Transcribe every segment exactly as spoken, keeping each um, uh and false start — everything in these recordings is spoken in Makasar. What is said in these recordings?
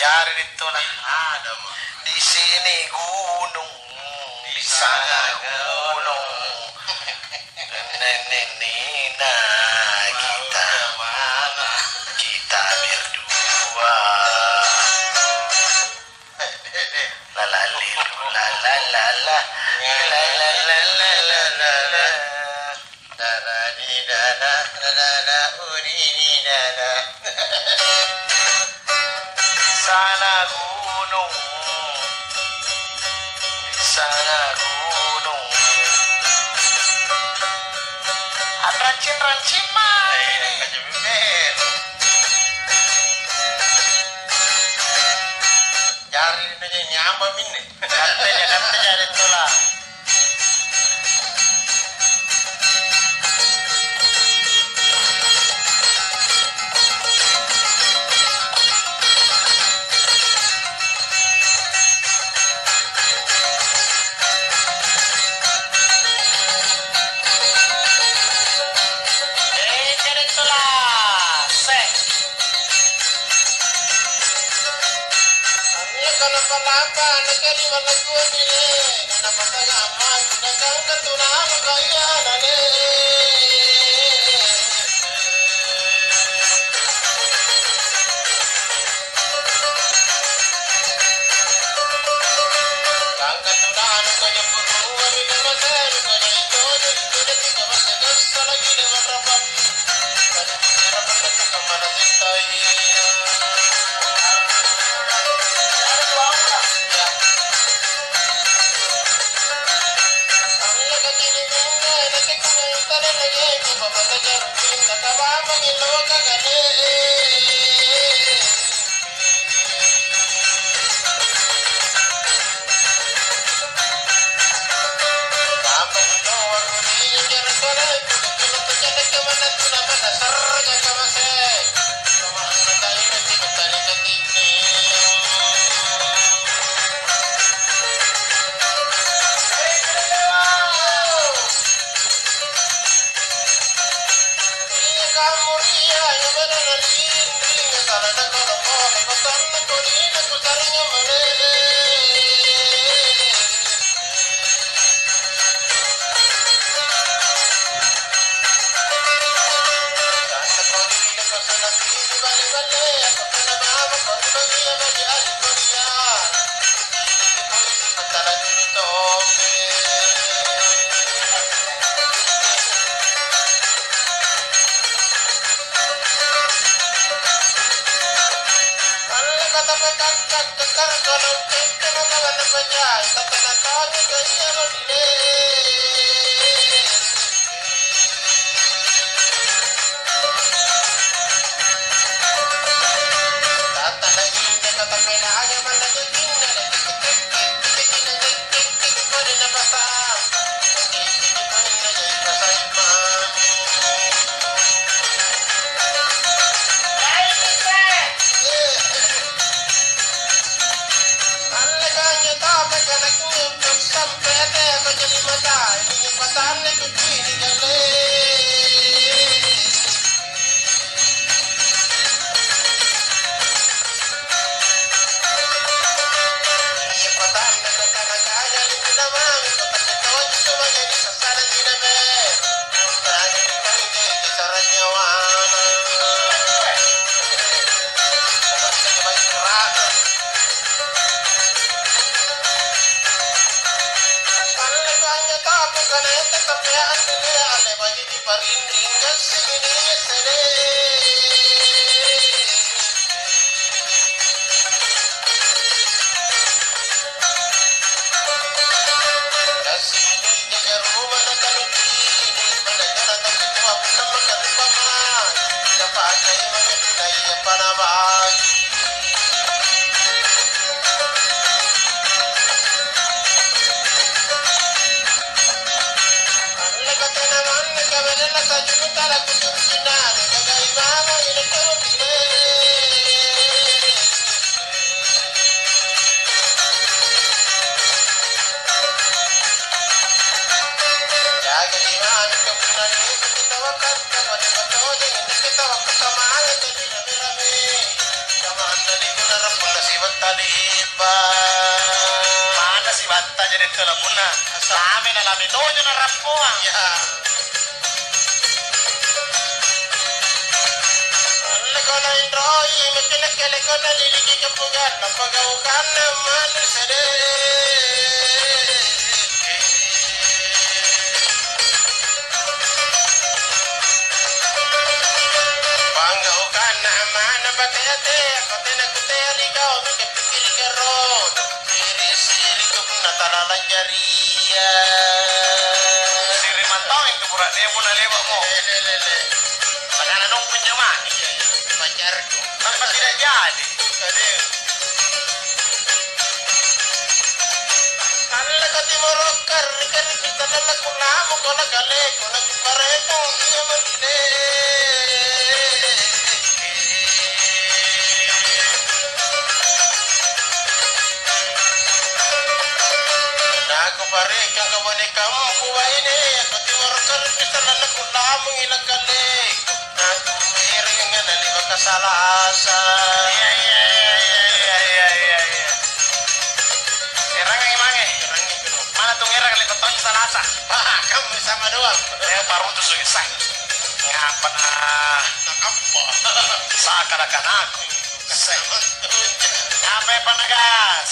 Jari dittola. Ada, Mak. Di sini gunung, di sana gunung. Neneknena kita, kita berdua. La la li lu la la la la. La la la la la la la. Dara di dara, dara da uri di dara. Sana gunung, sana gunung. Anrancing-rancing mami. Eh, ini. Jari na nyamang minne. Katteja, katteja, Dettola. Eh, Dettola. Se. Angngeka napa'lampa, nakali mallakkuanni, eh, nanapataga'mang, nakangka tunanu kaiana, eh. Kangka tunanu kajapurruang ri kamasai, kajai tojeng, tojeng ri kamasai, gassa lagi lewat rapat. Mana sibatta jadi telapunna? Lame na lame tonjo na rappoa. Ya. Leko na inroi, mekele-kele ko na liliki kepungan, na pagaukanna manusia deh. Panggaukanna amma'na batea-tea, ko tena kutea ri kau, mingka pikkirika ro, siri-siri tu punna tala lanjaria. Siri mantong itu bura'nea punna lewa'mo. Eh, le, le, le. Nakana dong pinjamang. Iya, iya. Pacarku. Nampa tidak jadi. Bukan, eh. Alleka timoro' karri-karri tallala kulamoko na kaleko na kuparekang ia mandile. Na kuparekang kabanekammu kubaine, ako timoro' karri tallala kulamongi na kaleko. Nakuerangi angngana le'baka salasa. Iya, iya, iya. Erangangi mange. Erangi. Mana tu ngerang le'ba' taunjo salasa? Ah, kamu sama doang. Eh, parutu sugisang. Ngapa na? Nakappa. Saka nakanaku. Sama. Apa ya, Pak Nagas?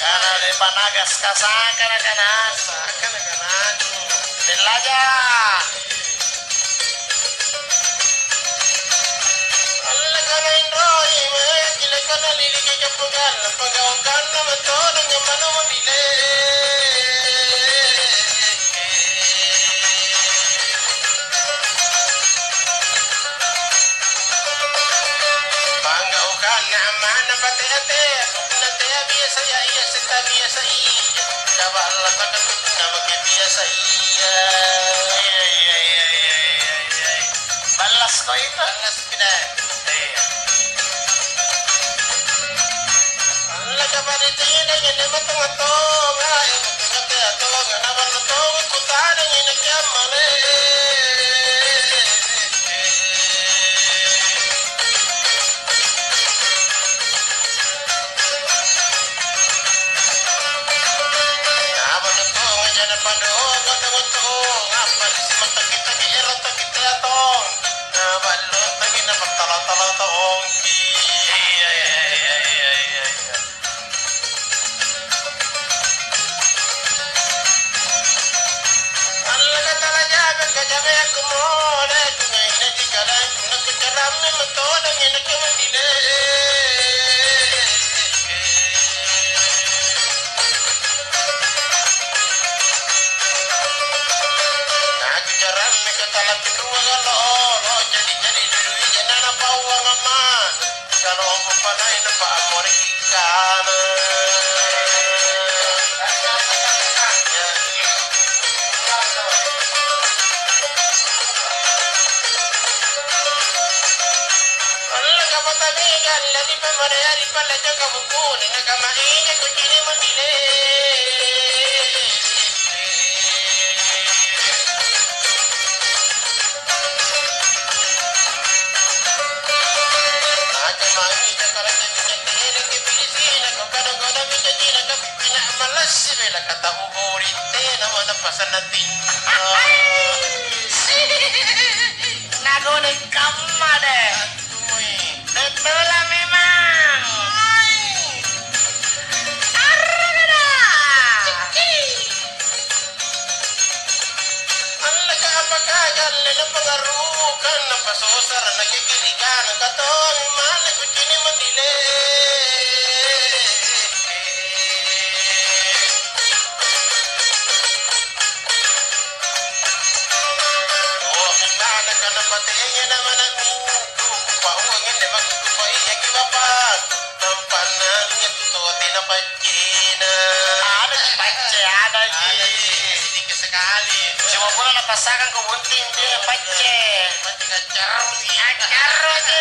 Karena deh, Pak Nagas, kasaka na kanasa. Kasaka na kanasa. Deng laja. Allekana inroi, mae kilekana liliki kepungan, pagaukanna matodong nyammanu modile. Panggaukanna amma'na patea-tea, punna tea biasa ia, ia setta biasa ia. Kaballasa katukna maki biasa ia. Iya, iya, iya, iya, iya, iya. Ballasko itu? Ballaski deh. Iya. Allaka pada tena nyanne matonga-tonga, eh, matonga tea tonga, namanna tonga kutana nyanne kiammale. Naballo tonga jana padongo, dongo tonga, apa simataki-taki ero' taki tea tong. Naballo taki napattala-tala tongki. Iya, iya, iya, iya, iya, iya. Allaka tala jamang kajameangku mole, kungainaki kalengku, nakucarammi matodong inakke mandile. Nakucarammi katala pinrua galolo, jadi-jadi dudui janana pauang amma. Kalompo panaina pa'mori kikkana. Allaka patamika lari pamarea ri pallacang kabukkune, nakama injo kucini' mandile. Aja mami cakara-cakara tena ke pilisina, kau kadang-kadang minta tena, tapi pina malassi bela kata ubori tena mana pasana tinta. Nagone kamma deh. Bettulan memang. Arragada. Allaka apaka galle napangarukang, napasosara, nakikirikang, katomi male kucini' mandile. Oh, gimana kana patenga na manang minggu, kupauang anne mangkupaiyaki bapakku, nampa nanya tu toa tena paccena. Ada ji pacce, ada ji. Ada ji, sedikit sekali. Cuma pula napasakang ko bunting dia pacce. Pacce kaccarru'i. Kaccarru'i.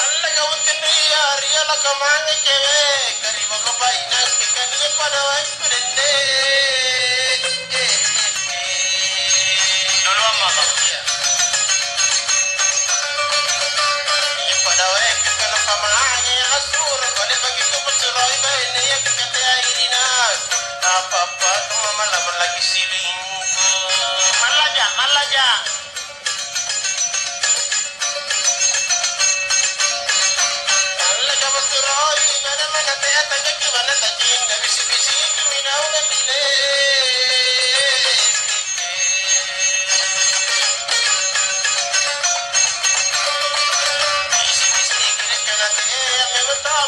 Allaka bunting ria, ria laka mange cewe, kariba ko bainang kekania pada waktu dende. Duluan mama. Iya. Iya, pada waktu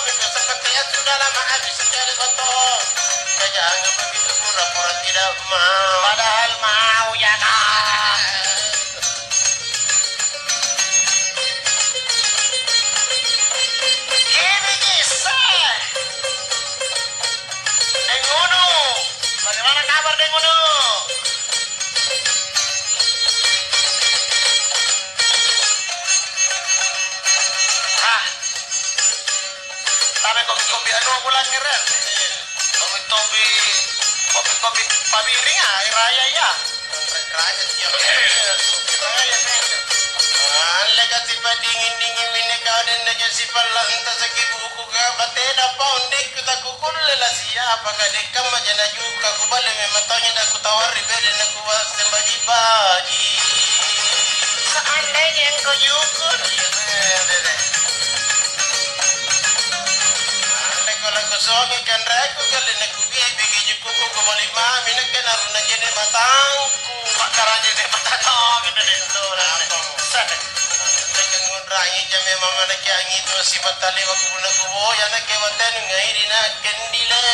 Seperti yang sudah lama habis sekali foto. Jangan begitu pura-pura tidak mau. Padahal mau ya, Kak. Ini kisah. Deng Unu. Bagaimana kabar, Deng Unu? Ah. Tapi kopi-kopi anu aku langgar, ya. Kopi-kopi, kopi-kopi pabiring, ah, raya, ya. Raya, iya. Raya, iya. Alle kasi padingin-dingin minne kau dan naja sipalla entah saki buku ka batena paundek. Kutakukulle lasiapa kadekkamma jana juka kubale memang taunya nakutawarri bede nakuasseng baji-baji. Seandainya engkau juku. Andeko lakusongi kanreku kale nakubibiki jukuku kubali mami nakke naruna jene matangku. Pakkaraja ne mata tong itu. Apa? Nakke ngunrangi jami mama nakke angitu sipattalewa kupunna kuboya nakke batenu ngairi nakke ndile.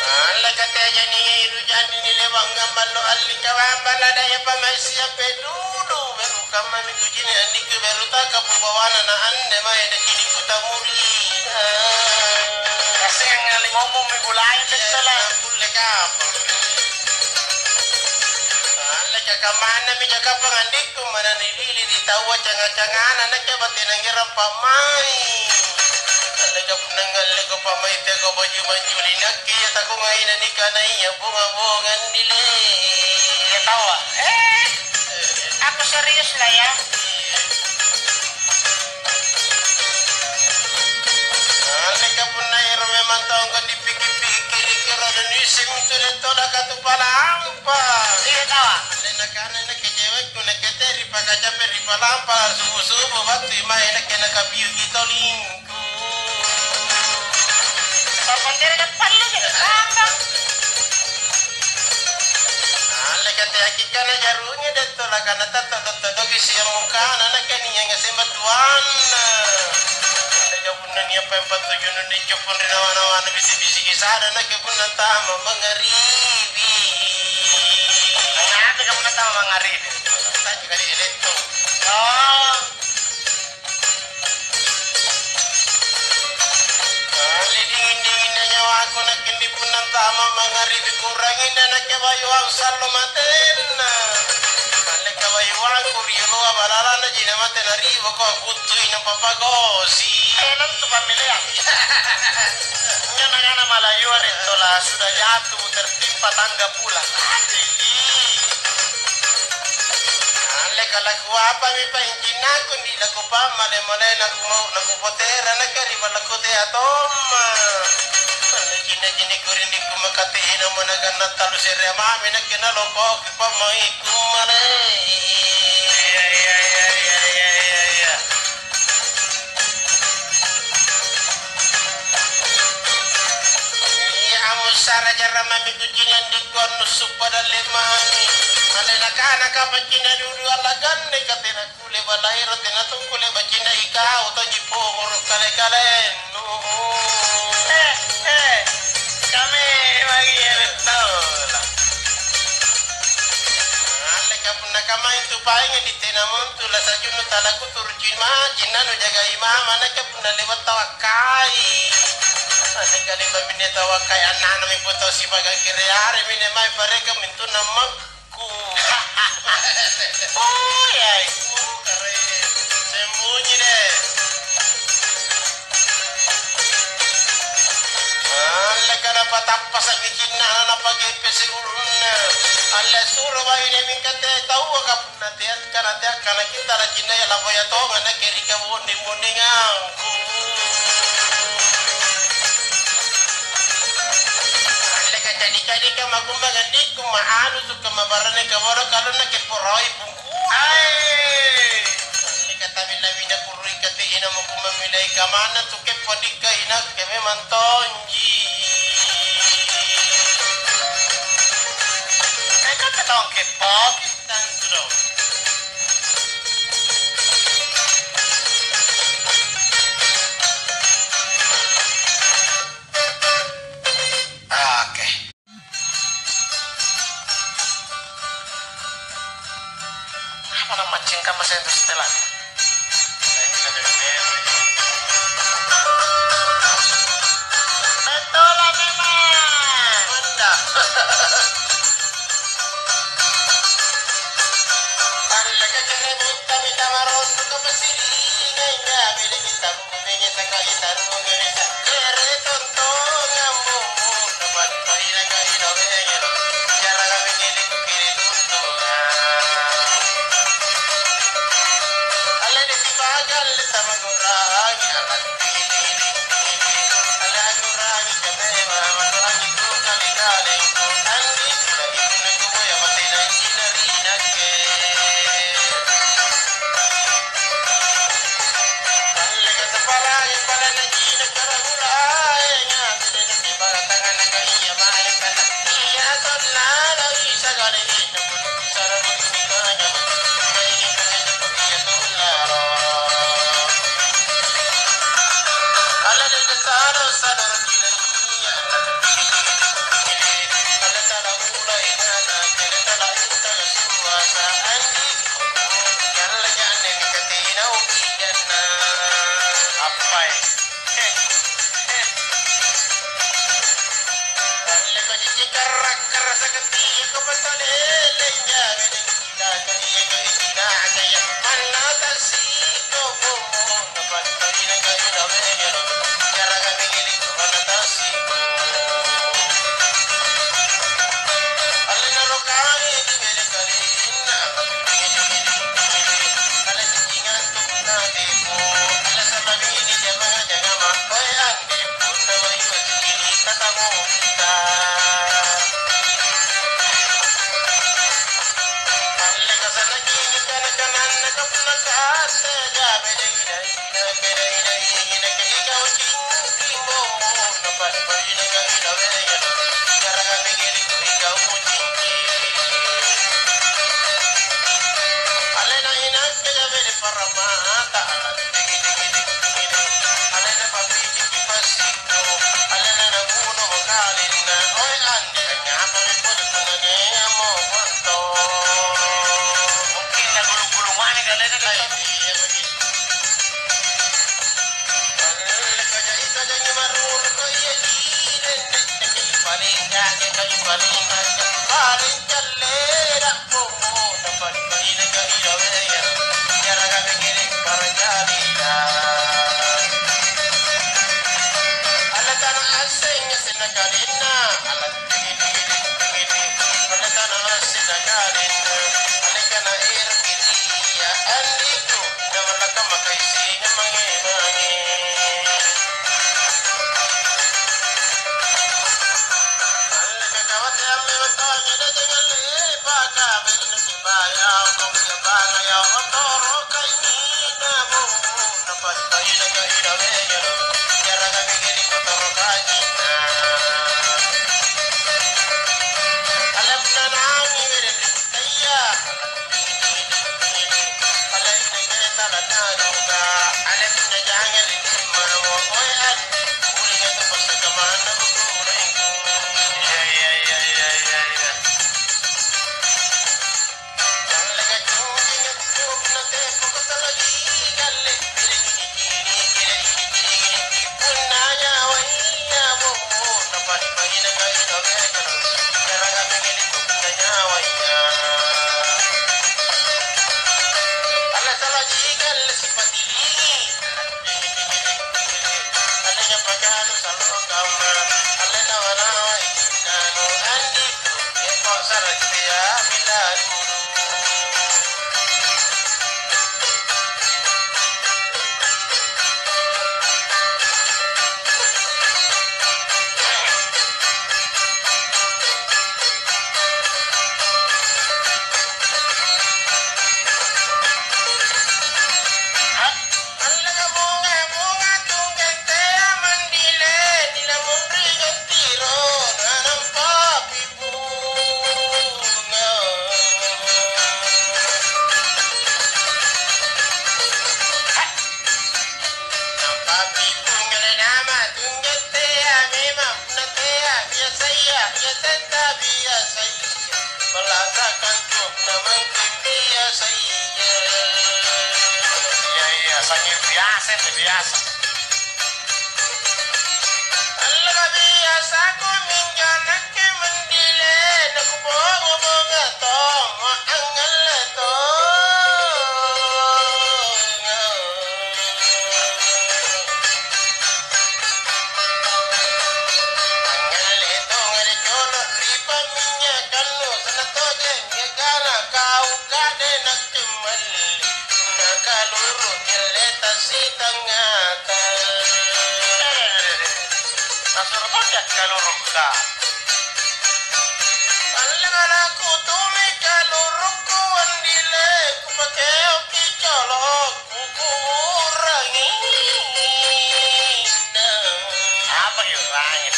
Alle katea jani iru jani nilewang ngamballo alli kawang bala daya pamasia pedulu beru kammami kucini andikku beru taka pubawana na anne mae dacini kutamuri. Kasenga limommo mi bulaeng bettala. Kulle kapang. Alle kakamana mi jakapang andikku mana nilili ri taua canga-cangana nakke batena ngerang pamai. Alle kapunna ngalleko pamai teko baju manjuli nakke iya takungaina nikanaya bunga-bunga ndile. Ketawa. Eh, aku serius lah ya. Andeka punna ero memang tongko dipikir-pikiri kero dan isi mutu de tola katupalampa. Iya tawa. Ande nakana nakke cewekku nakke te ripakacambe ripalampa subu-subu battu mae nakke nakapiuki tolingku. Papantere dan pallu de lambang. Alle kateaki kana jarungi de tolakana tattodo-todoki siammukana nakke nianga sembattuanna. Tega punna nia paeng patujunnu nincupung ri nawa-nawana bisi-bisiki sada nakke punna tama mangaribi. Angngapeka punna tama mangaribi? Taji kali eletto. Oh. Alle dinging-dinginna nyawaku nakke ndi punna antama mangaribi kurangi na nakke bayuang sallo matenna. Alle kabayuangku rioloa balalana jina mate nariwako akuttui napapagosi. Tenantu pammeleang. Injo nangana Malayua ri tola sudah jatuh tertimpa tangga pula. Anjing. Alle kalakuapami paincinnaku ndi lakupammale-male nakumau nakupotera nakke ri ballakku tea tomma. Alle cinna-cinnikku rindikku makatena mo naganna talu serea mami nakke nalokoki pammaikku male. Iya, iya, iya, iya, iya, iya, iya. Iya, ammussara jarang mami kucini andikku annussu pada lemmangi. Male nakana kapang cina dudu allaganne katena kule balaero tena tungkule bacinna ikau tonji pongoro kale-kalennu. Eh, eh, kami bagi ya betul. Alleka punna kamai tu paenga di tena montu la sajunnu talaku turuci ma cinnanu jagai mama naka punna lewat tawakkai. Alleka lima minne tawakkai annana mi putau sibaga kere are minne mai pareka mintu nammakku. Oh ya iku kare sembunyi deh. Alleka napatappasa'mi cinnana napageppesi urunna. Alle suro baine mingka te taua kapunna teakka na teakka na kittara cinnaya laboya tonga nakke ri kabonding-bondingangku. Alleka cadi-cadika makumbang andikku ma anu sukka mabarane kaboro kalunna ke poroi pungkua. Hai. Alleka tabi-labina kurui kate ina makumbang milai kamanna tu Keppo dikka inakke memang tonji. Eh, kan tau Paki tantu dong. Oke. Apa nammaccing kamma seng tu setelan? Bettola memang. Benda. Alleka cerebutta mita marottu kapasiringai, nyabelingi tabu. Appai? Eh, eh. Alleko cici karra-karra sakattiako patalele, injami deng kita kaya kaya kita kaya manna tasiko bomo. Alena rokani tibele kalinna, ala cicingang tu punna tepo, ala satabini jamanga jangama, oe ande punna bayu cicini tatamo kita. Alle kasana cini kana-kananna kapunna kata jabe dai-dai. Mungkin nagulung-gulung mami kalena. Paling callera, bombona, paling palinaka iraweya, yaranga mengere parajabila. Alla tana assenga senna kalenna, alla tigi tigi tigi tigi, alla tana assenna kalenna, alla kana ero kiria, andiku, na mallaka makaisi, na mange mange. Tete biasa. Allo biasaku minjo nakke mendile, nakubonga-bonga tommo angngalle tonga. Angngalle tonga ri jolo ri pamminyakannu, sanna tojeng gegana kau kade nakke malli. Nakaluru kelle tasitangngata. Nasuro tonja kalurukka. Allangala kutumi kalurukku andile, kupakeoki colokku kuurangi. Apa kiurangi?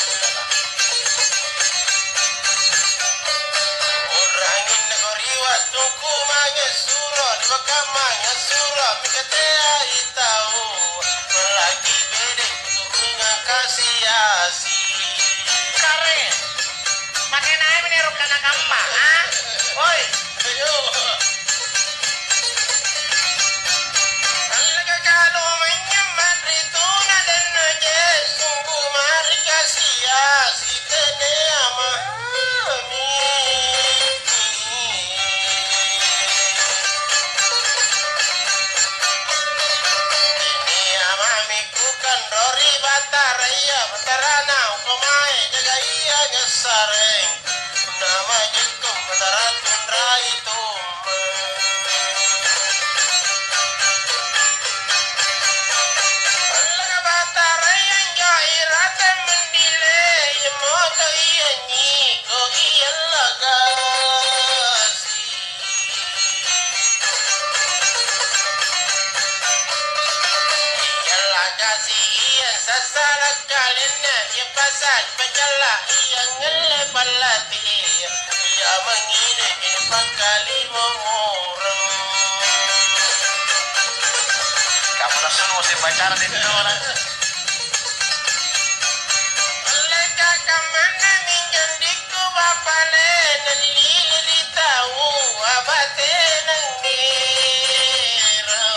Urangi nako ri wattu Ku mange suro, liwaka mange suro, mingka teai tau laki bede kuturungang kasi-asi. Kare, pakenaimi ero' kana kamma, ha? Woi. Ayo. Allaka kalo manynyamma ri tuna denna Jesu, bumari kasi-asi. Tenea mami. Tenea mami kukanrori Bataraya, Batarana upamae jagaia nyassareng. Punna majikko Batara tunrai tomma. Allaka Bataraya anjo irate mendile, iammoto ianyi. Koki allagasi. Allagasi iya sassala kalenna, iya pasa pacalla, iya ngelle pallati, iya mangide inu pakkalimo murung. Kamu langsung musim pacaran itu orang. Leka kammana minjo andikku bapale, nalili ri taua batena ngero.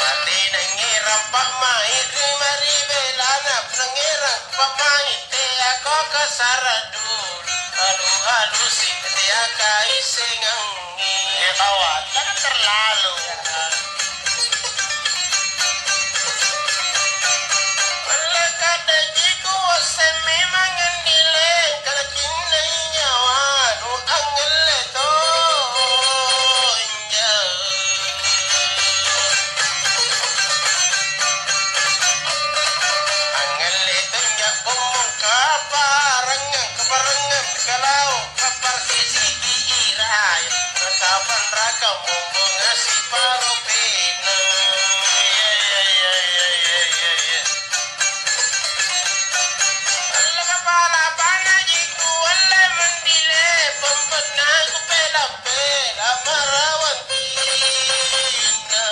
Batena ngerang pa'mai' ri mari belana, punna ngerang pa'mai' teako kasara' dulu, alu-alusi teaka issengangi. Eh, tawa, jangan terlalu. Alle kadajiku uasseng memang andileng, kalacinnai nyawanu angngelle tonja. Angngelle tonja bombong kaparangngang, kaparangngang kalau kaparsisiki irai, nakapanrakang bombonga siparo pena. Iya, iya, iya, iya, iya, iya. Allaka pala-palaji kualle mandile, pampenna kupela-pela marawantinna.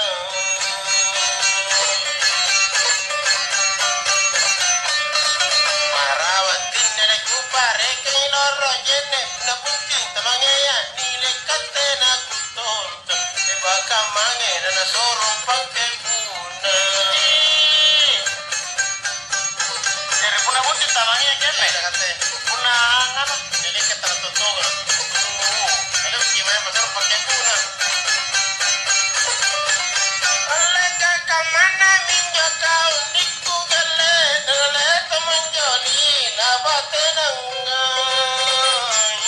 Marawantinna nakuparekengi loro jenne, punna bunting tamangea nile katte nakutonto. Le'baka mange nanasoro pakkebuna. Jari punna bunting tamangea kemme? Iya, katte. Punna ngapa? Nilekka tala tottonga. Uh, ada uji mae pasoro pakkebuna. Alleka kammana minjo kau nikku galle, naleta manjoli nabatenangai.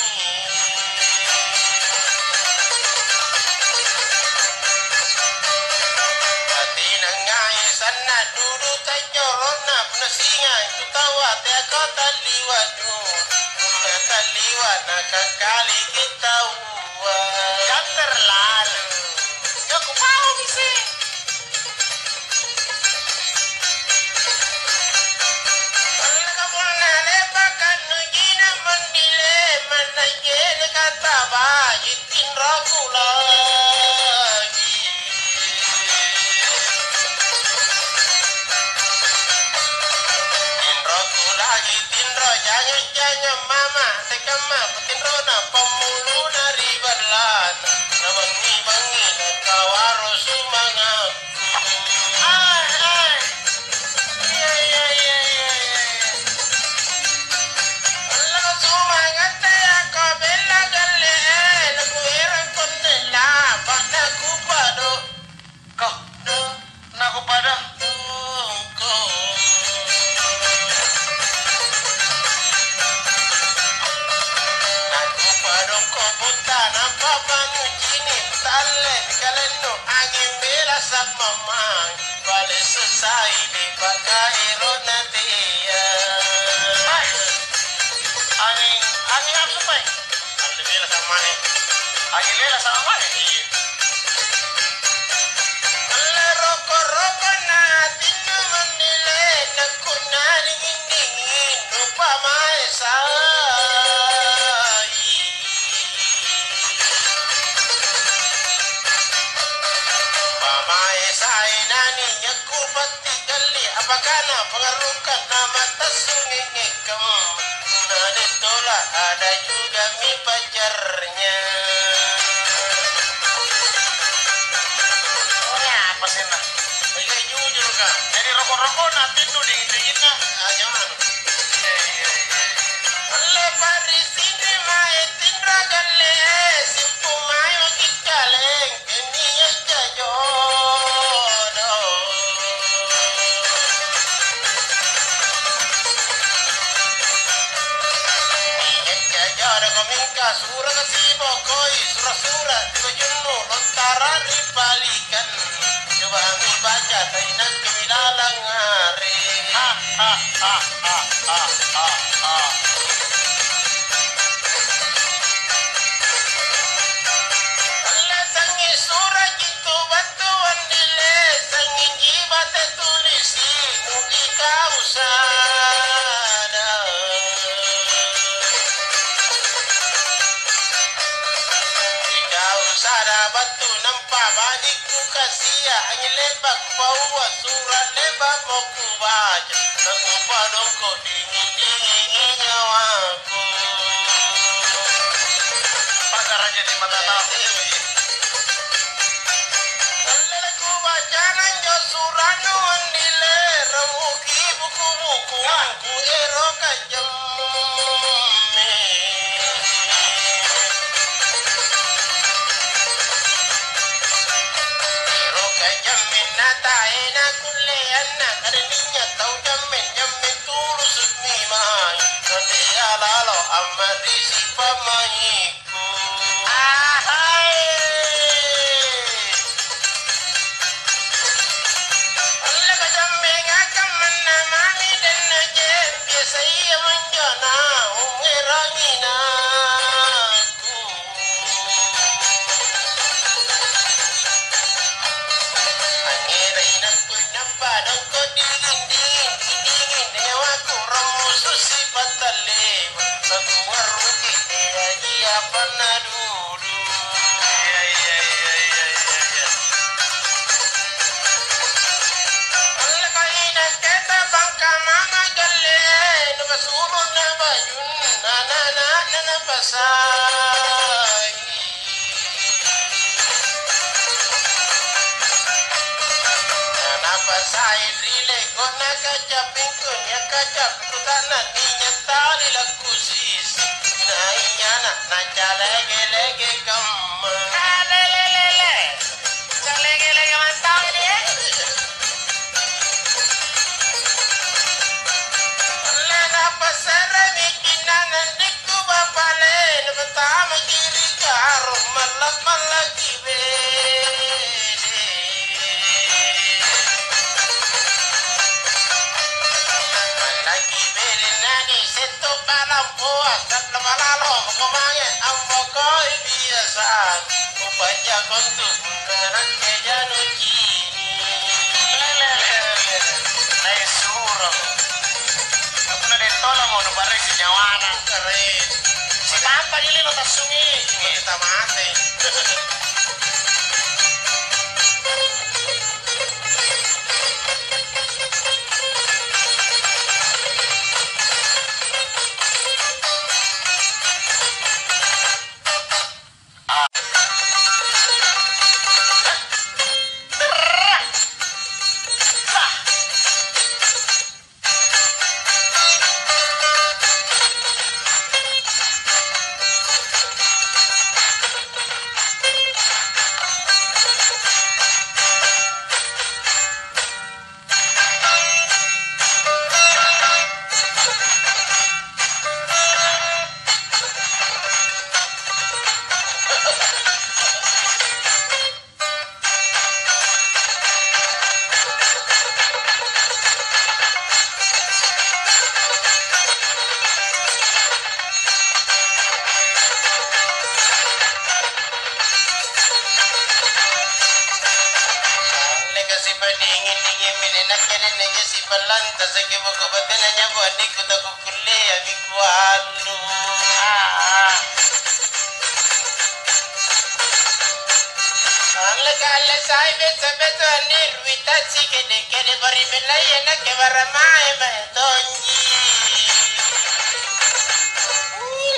Batenangai sanna' dudu tanjoronna, punna singa intu taua teako talliwa' dudu, punna talliwa' nakakkaliki taua. Gambere lalu. Gak kupau bisi. Punna le'baka nujina mandile, manna je'neka tabaji tinroku lagi. Tinroku lagi, tinro jangang-jangang mama, tekamma patinrona pammuluna ri balla. Mang, pale susai dipakaero natea. Hai. Anging, anging apa, Pai? Alle bela sama mae. Anging lela sama mae? Iya. Alle roko-roko na tinnu mannile, nakkunna dinging-dinging, nupamae sai. Pamae sai nani nyakku patti kalli, apakana pangarukang na mata sungingikkem. Nani tola ada juga mi pacarnya. Apa sih, nah? Iya, jujur, Kak. Jadi rokok-rokok na tinnu dingin-dinginna. Ah, jangan. Iya, iya, iya. Le'bari sini mae tinro galle, simpu mae maki kaleng, kenia jajo. Iya, jajo, ada kau mingka, suraka sibokoi, sura-sura, tiba junnu, lontara ri palikan. Coba mi baca, tainakke mi lalang are. Ha, ha, ha, ha, ha, ha. Lesangi suraji tu battu andile, sangi jibate tulisi, muki kau sada. Ikau sada battu nampa baji' kukasia, anjo le'ba' kupaua sura' le'ba'mo kubaca, nakupadongko' dinging-dingingi nyawaku. Pakaraja di mata tau. Lele kubacana anjo sura'nu andile, rammuki buku-buku, kueroka jammeng. Eroka jammeng nataena kulleanna, kare minynya tau jammeng, jammeng tulusu' memang. Natea lalo amma'risi pa'mai'ku. Ahai. Alleka jammengaka manna mami denneje, biasa iamonjo naungngerangi nakku. Angngerai nakku nampa dongko dinging-dinging, dinging nyawaku rammusu' sipattalle, nakuarruki teaji apanna dudu. Iya, iya, iya, iya, iya, iya. Alleka inakke tabangka mama galle, napasulu' nabajunna nana-nana napasai. Napasai ri leko'na kacapingku, nia' kacapingku tana nia' tali lakkusisi. Naiyana nacalege-lege kamma. Alelelele. Calege-lege mantang, deh. Napasseremi kinnanang dikku bapale, napatamaki ri karung malla'-mallaki bede. Mallaki bede nani setto palampoa, sa'la malalo mako mange ambokoi biasa. Kupanja kontu punna nakke janu cini. Lele, lele, lele. Naisuro. Kapunna de' tolamo nupareki nyawana. Kere. Sipappa ji lino tassungi. Kita mate. Dinging-dinging mene nakke nenne jesi pallanta seke boko batena nyabo andikku taku kullea minggu allu. Alle kalle sai besa-besa anne rui tasi kede-kede bari belai anake baramae mae tonji.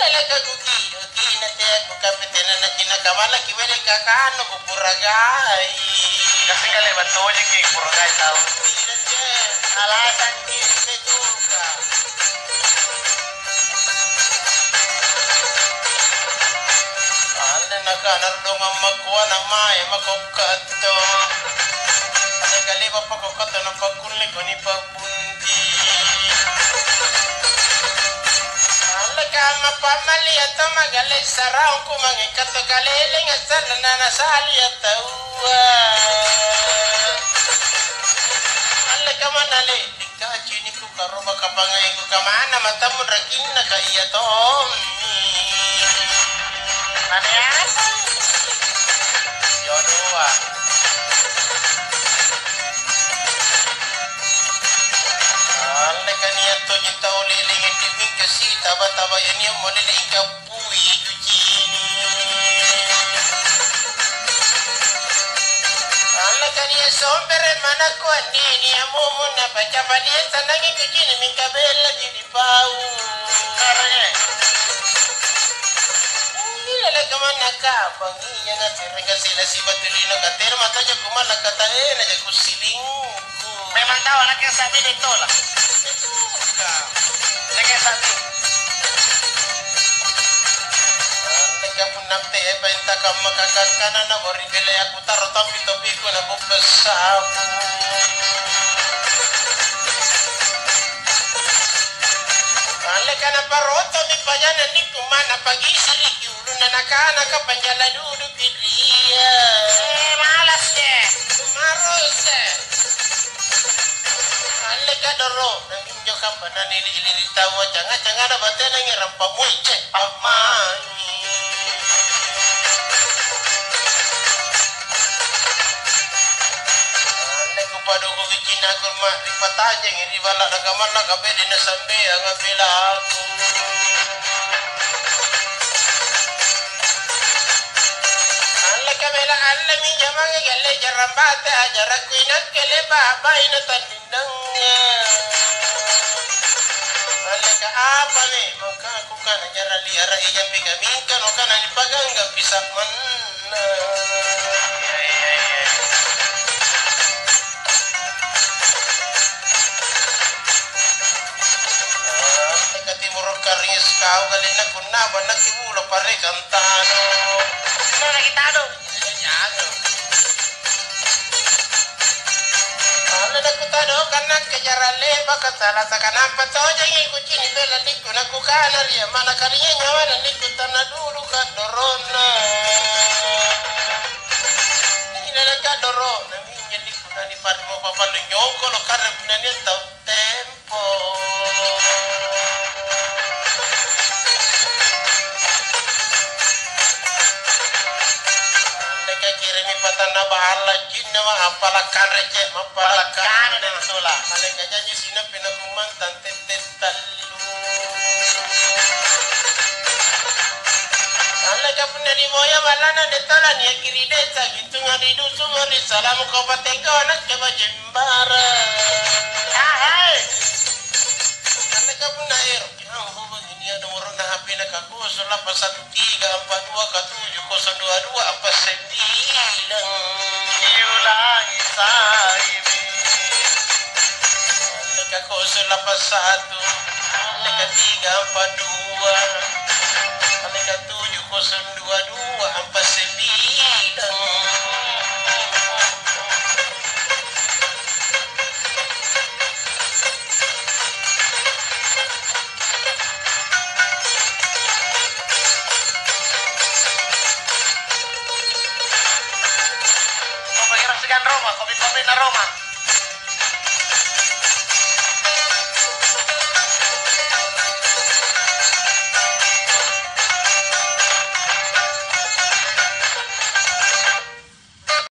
Lalaka kuki Cina teako kapetena na Cina kamalaki wele kakano kupuragai. Kasi kale battojaki puragai tau. Cina te, alasan diripe duka. Ande nakana ardongang makoa namae makokkato. Ande kale bapakokkato napakkulle koni pa Pundi. Alleka amma pammalia to magalle saraungku mange kato kalelenga sallana nasalia taua. Alleka manna le, dikacinikku karoba kapangaiku kamana matammu rakinna ka iya tommi. Mane apa? Jodoa. Alleka nia' tojeng tau leleng inde mingka sitaba-taba ia nia' molele ingka pui tu cini. Alleka nia' sombere manakku anne nia' mumunna pacapa nia' sannangi tu cini mingka bella ji dipau. Ih, lele kamanna kapang ia ngaserre kasela sibattu lino katero mataja kumalla kataena ja kusilingku. Memang tau anaknya sa'bi deh tola. Betuka. Anaknya sa'bi. Anaknya punna tepa inta kamma kakakana na bori bele aku taro topi topiku na bubbes sapu. Alleka naparotomi pajanna nikku manna pagisiriki ulunna nakana kapanjala duduki ria. Eh, malas deh. Marose. Alleka doro, naminjo kapanna nili-lili taua canga-cangana batena ngerang pamuice. Ammani. Anne kupadokoki cinakku ma ripatanjengi ri balla'na kamallaka bede nasambeanga belaku. Alleka bela allemi jamangi galle jarang bate ajarakku inakke leba baina tandindangnga. Alleka apa memang Kukana jarang liara ijampi kamingka nukana nipagangga pisa'manna. Neka timoro karingi sikau kalinna kunna bannaki bulo parekang tanu. Nona kita anu. Jangan. Alle nakutadokang nakke jarang le'baka, talasa kanampa tojengi kucini' bella likku, nakukana ri amma'na karingai nyawana likku tanaduduka doronna. Inanaka doronna minjo likku naniparimo papallu nyongkolo karena punna nia' tau tempo. Andeka kirimi patanna balla' jinna ma appala' kanre ce', mappala' kanre. Palakkanre sola. Aleka janji sinampe nakummantang tette tallu. Aleka punna niboya ballana de' tala niaki ri desa, gintunga ri dusunga ri salamu kabupatenga nakke bajeng Bara. Ahai. Karena kapunna ero', kau hubungi nia' nomorona H P-na kakoso lappa satu tiga empat dua katuju koso dua dua empat sembilan. Diulangi saimi. Karena kakoso lappa satu, karena katiga empat dua, karena katuju kosong dua dua empat sembilan. Kopi-kopi na Roma, kopi-kopi na Roma.